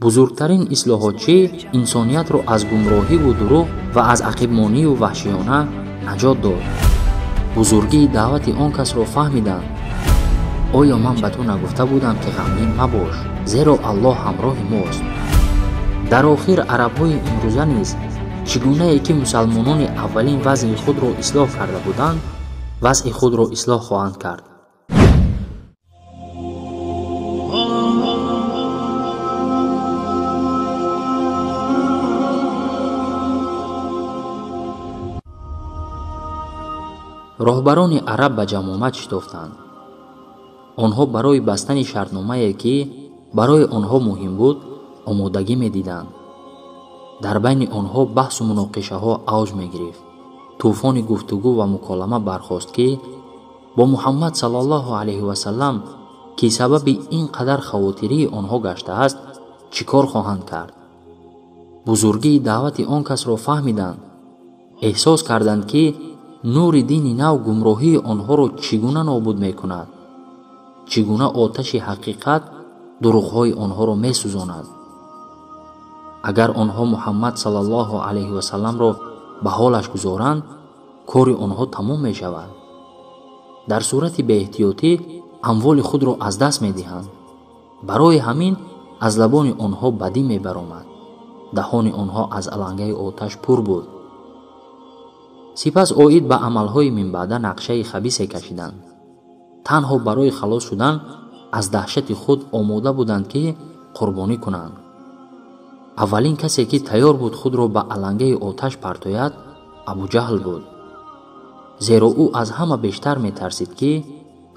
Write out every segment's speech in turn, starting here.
Бузургтарин ислоҳотчӣ инсониятро аз гумроҳиву дурӯғ ва аз ақибмонию ваҳшиёна наҷот дод. Бузургии даъвати он касро фаҳмиданд. Оё ман ба ту нагуфта будам, ки ғамгин мабош, зеро Аллоҳ ҳамроҳи мост? Дар охир арабҳои имрӯза низ чӣ гунае ки мусалмонони аввалин вазъи худро ислоҳ карда буданд, вазъи худро ислоҳ хоҳанд кард. Роҳбарони араб ба ҷамъомад шитофтанд. Онҳо барои бастани шартномае, ки барои онҳо муҳим буд, омодагӣ медиданд. Дар байни онҳо баҳсу муноқишаҳо авҷ мегирифт. Тӯфони гуфтугӯ ва муколама бархост, ки бо Муҳаммад саллаллоҳу алайҳи васаллам, ки сабаби ин қадар хавотирии онҳо гаштааст, чӣ кор хоҳанд кард? Бузургии даъвати он касро фаҳмиданд. Эҳсос карданд, ки нури дини нав гумроҳии онҳоро чӣ гуна нобуд мекунад, чӣ гуна оташи ҳақиқат дурӯғҳои онҳоро месӯзонад. Агар онҳо Муҳаммад саллаллоҳу алайҳи васалламро ба ҳолаш гузоранд, кори онҳо тамом мешавад. Дар сурати беэҳтиётӣ амволи худро аз даст медиҳанд. Барои ҳамин аз лабони онҳо бадӣ мебаромад. Даҳони онҳо аз алангаи оташ пур буд. Сипас оид ба амалҳои минбаъда нақшаи хабисе кашиданд. Танҳо барои халос шудан аз даҳшати худ омода буданд, ки қурбонӣ кунанд. Аввалин касе, ки тайёр буд худро ба алангаи оташ партояд, Абуҷаҳл буд. Зеро ӯ аз ҳама бештар метарсид, ки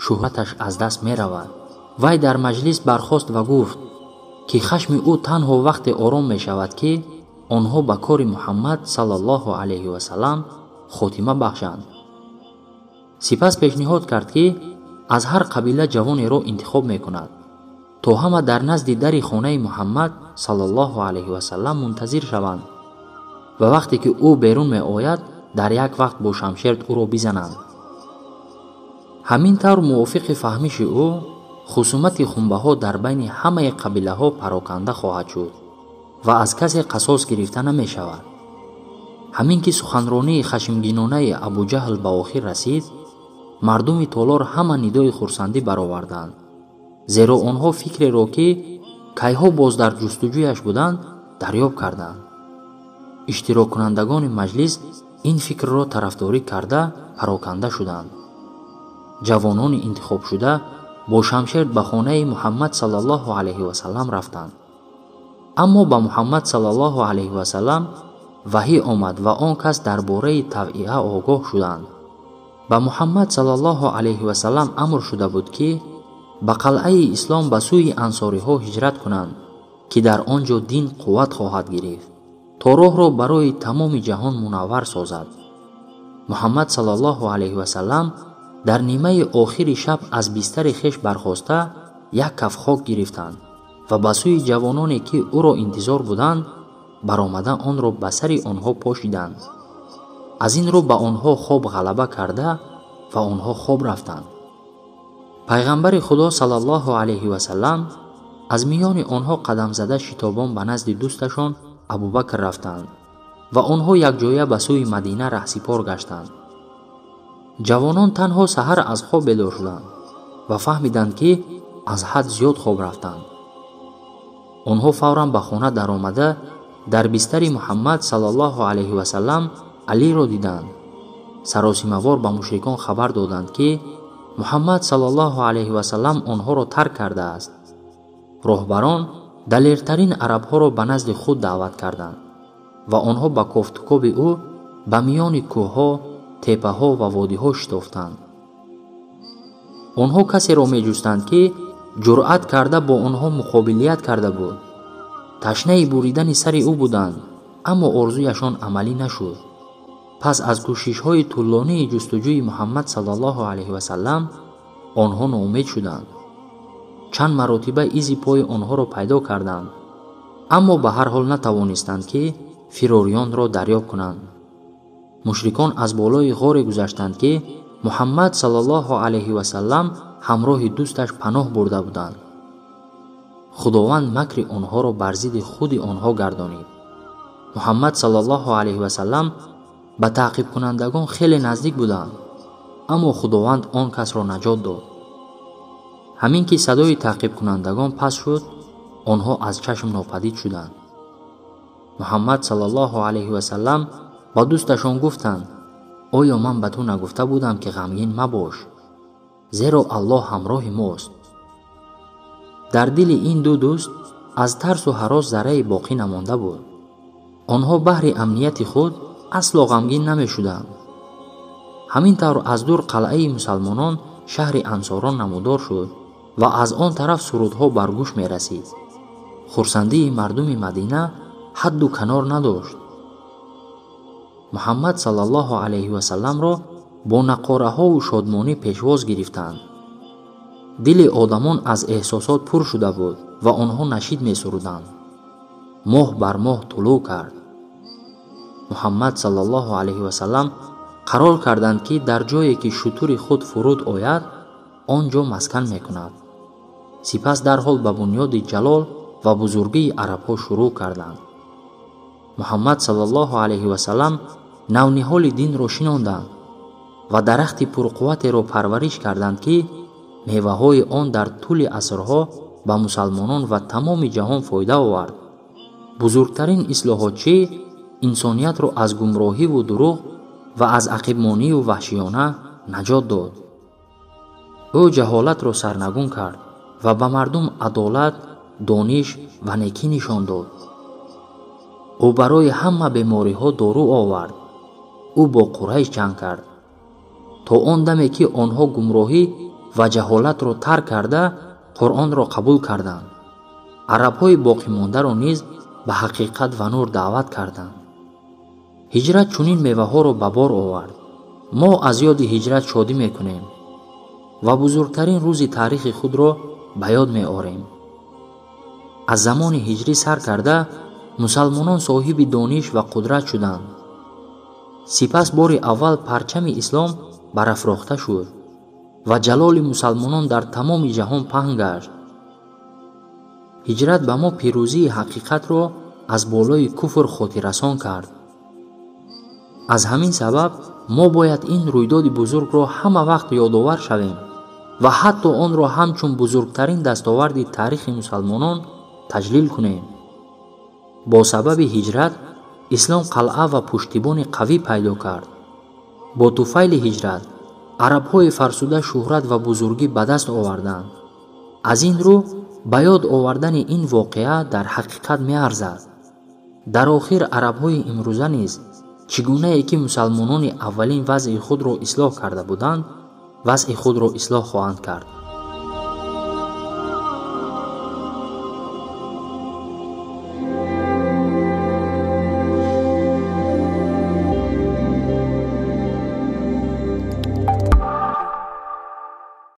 шӯҳраташ аз даст меравад. Вай дар маҷлис бархост ва гуфт, ки хашми ӯ танҳо вақте ором мешавад, ки онҳо ба кори Муҳаммад саллаллоҳу алайҳи васаллам хотима бахшанд. Сипас пешниҳод кард, ки аз ҳар қабила ҷавонеро интихоб мекунад, то ҳама дар назди дари хонаи Муҳаммад саллаллоҳу алайҳи васаллам мунтазир шаванд ва вақте ки ӯ берун меояд, дар як вақт бо шамшер ӯро бизананд. Ҳамин тавр мувофиқи фаҳмиши ӯ хусумати хунбаҳо дар байни ҳамаи қабилаҳо пароканда хоҳад шуд ва аз касе қасос гирифта намешавад. Ҳамин ки суханронии хашмгинонаи Абуҷаҳл ба охир расид, мардуми толор ҳама нидои хурсандӣ бароварданд, зеро онҳо фикреро, ки кайҳо боз дар ҷустуҷӯяш буданд, дарёб карданд. Иштироккунандагони маҷлис ин фикрро тарафдорӣ карда пароканда шуданд. Ҷавонони интихобшуда бо шамшер ба хонаи Муҳаммад саллаллоҳу алайҳи васаллам рафтанд. Аммо ба Муҳаммад саллаллоҳу алайҳи васаллам ваҳӣ омад ва он кас дар бораи тавъия огоҳ шуданд. Ба Муҳаммад саллаллоҳу алайҳи васаллам амр шуда буд, ки ба қалъаи ислом ба сӯи ансориҳо ҳиҷрат кунанд, ки дар он ҷо дин қувват хоҳад гирифт, то роҳро барои тамоми ҷаҳон мунаввар созад. Муҳаммад саллаллоҳу алайҳи васаллам дар нимаи охири шаб аз бистари хеш бархоста як каф хок гирифтанд ва ба сӯи ҷавононе, ки ӯро интизор буданд, баромада онро ба сари онҳо пошиданд. Аз ин рӯ ба онҳо хоб ғалаба карда ва онҳо хоб рафтанд. Пайғамбари Худо саллаллоҳу алайҳи васаллам аз миёни онҳо қадамзада шитобон ба назди дӯсташон Абубакр рафтанд ва онҳо якҷоя ба сӯи Мадина раҳсипор гаштанд. Ҷавонон танҳо саҳар аз хоб бедор шуданд ва фаҳмиданд, ки аз ҳад зиёд хоб рафтанд. Онҳо фавран ба хона даромада дар бистари Муҳаммад саллаллоҳу алайҳи васаллам Алиро диданд. Саросимавор ба мушрикон хабар доданд, ки Муҳаммад саллаллоҳу алайҳи васаллам онҳоро тарк кардааст. Роҳбарон далертарин арабҳоро ба назди худ даъват карданд ва онҳо ба кофтукоби ӯ ба миёни кӯҳҳо, теппаҳо ва водиҳо шитофтанд. Онҳо касеро меҷустанд, ки ҷуръат карда бо онҳо муқобилият карда буд. Ташнаи буридани сари ӯ буданд, аммо орзуяшон амалӣ нашуд. Пас аз кӯшишҳои тӯлонии ҷустуҷӯи Муҳаммад саллаллоҳу алайҳи васаллам онҳо ноумед шуданд. Чанд маротиба изи пои онҳоро пайдо карданд, аммо ба ҳар ҳол натавонистанд, ки фирорёнро дарёб кунанд. Мушрикон аз болои ғоре гузаштанд, ки Муҳаммад саллаллоҳу алайҳи васаллам ҳамроҳи дӯсташ паноҳ бурда буданд. Худованд макри онҳоро бар зидди худи онҳо гардонид. Муҳаммад саллаллоҳу алайҳи васаллам ба таъқибкунандагон хеле наздик буданд, аммо Худованд он касро наҷот дод. Ҳамин ки садои таъқибкунандагон паст шуд, онҳо аз чашм нопадид шуданд. Муҳаммад саллаллоҳу алайҳи васаллам ба дӯсташон гуфтанд: оё ман ба ту нагуфта будам, ки ғамгин мабош, зеро Аллоҳ ҳамроҳи мост. Дар дили ин ду дӯст аз тарсу ҳарос заррае боқӣ намонда буд. Онҳо баҳри амнияти худ асло ғамгин намешуданд. Ҳамин тавр аз дур қалъаи мусалмонон шаҳри ансорон намудор шуд ва аз он тараф сурудҳо бар гӯш мерасид. Хурсандии мардуми Мадина ҳадду канор надошт. Муҳаммад саллаллоҳу алайҳи васалламро бо нақораҳову шодмонӣ пешвоз гирифтанд. Дили одамон аз эҳсосот пур шуда буд ва онҳо нашид месуруданд. Моҳ бар моҳ тулӯъ кард. Муҳаммад саллаллоҳу алайҳи васаллам қарор карданд, ки дар ҷое ки шутури худ фуруд ояд, он ҷо маскан мекунад. Сипас дарҳол ба бунёди ҷалол ва бузургии арабҳо шурӯъ карданд. Муҳаммад саллаллоҳу алайҳи васаллам навниҳоли динро шинонданд ва дарахти пурқувватеро парвариш карданд, ки меваҳои он дар тӯли асрҳо ба мусалмонон ва тамоми ҷаҳон фоида овард. Бузургтарин ислоҳотчӣ инсониятро аз гумроҳиву дурӯғ ва аз ақибмонию ваҳшиёна наҷот дод. Ӯ ҷаҳолатро сарнагун кард ва ба мардум адолат, дониш ва некӣ нишон дод. Ӯ барои ҳама бемориҳо дору овард. Ӯ бо Қурайш ҷанг кард то он даме, ки онҳо гумроҳӣ ва ҷаҳолатро тарк карда Қуръонро қабул карданд. Арабҳои боқимондаро низ ба ҳақиқат ва нур даъват карданд. Ҳиҷрат чунин меваҳоро ба бор овард. Мо аз ёди ҳиҷрат шодӣ мекунем ва бузургтарин рӯзи таърихи худро ба ёд меорем. Аз замони ҳиҷрӣ сар карда мусалмонон соҳиби дониш ва қудрат шуданд. Сипас бори аввал парчами ислом барафрохта шуд ва ҷалоли мусалмонон дар тамоми ҷаҳон паҳн гашт. Ҳиҷрат ба мо пирӯзии ҳақиқатро аз болои куфр хотиррасон кард. Аз ҳамин сабаб мо бояд ин рӯйдоди бузургро ҳама вақт ёдовар шавем ва ҳатто онро ҳамчун бузургтарин дастоварди таърихи мусалмонон таҷлил кунем. Бо сабаби ҳиҷрат ислом қалъа ва пуштибони қавӣ пайдо кард. Бо туфайли ҳиҷрат арабҳои фарсуда шӯҳрат ва бузургӣ ба даст оварданд. Аз ин рӯ ба ёд овардани ин воқеа дар ҳақиқат меарзад. Дар охир арабҳои имрӯза низ чӣ гунае ки мусалмонони аввалин вазъи худро ислоҳ карда буданд, вазъи худро ислоҳ хоҳанд кард.